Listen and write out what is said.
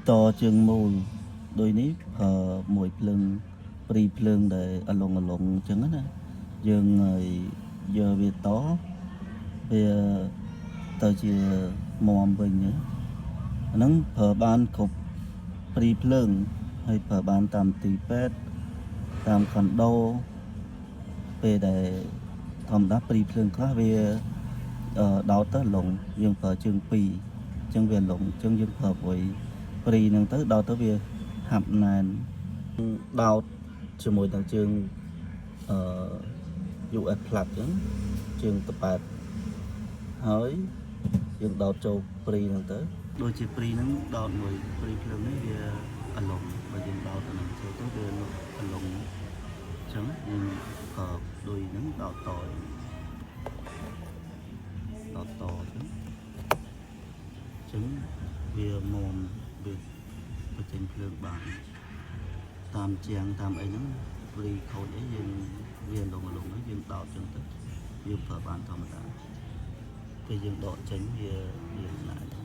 តជើងមូលដូចនេះប្រើមួយភ្លើងព្រីភ្លើងដែលអលងអលងអញ្ចឹងណាយើងឲ្យយកវាតវាទៅជាមវិញណាអាហ្នឹងប្រើបានគ្រប់ព្រីភ្លើងហើយប្រើបានតាមទីពេទ្យតាមខុនដូពេលដែលធម្មតាព្រីភ្លើងខ្លះវាដោតទៅលងយើងប្រើជើងពីរអញ្ចឹងវាលងអញ្ចឹងយើងប្រើព្រួយព្រីហ្នឹងទៅដោតទៅវាហាប់ណែនដោតជាមួយនឹងជើងអឺ US plug អញ្ចឹងជើងតប៉ែតហើយយើងដោតចូលព្រីហ្នឹងទៅដូចជាព្រីហ្នឹងដោតមួយព្រីភ្លើងនេះវាអលងបើយើងដោតអាហ្នឹងចូលទៅវាអលងអញ្ចឹងយើងប្រើដូចហ្នឹងដោតតដោតតអញ្ចឹងអញ្ចឹងវាមុំវាបញ្ចេញភ្លើងបានតាមជាងតាមអីហ្នឹងព្រីខូចអីយើងវាលងលងហ្នឹងយើងដោតអញ្ចឹងទៅយើងប្រើបានធម្មតាពេលយើងដកចេញវាវាណាយ។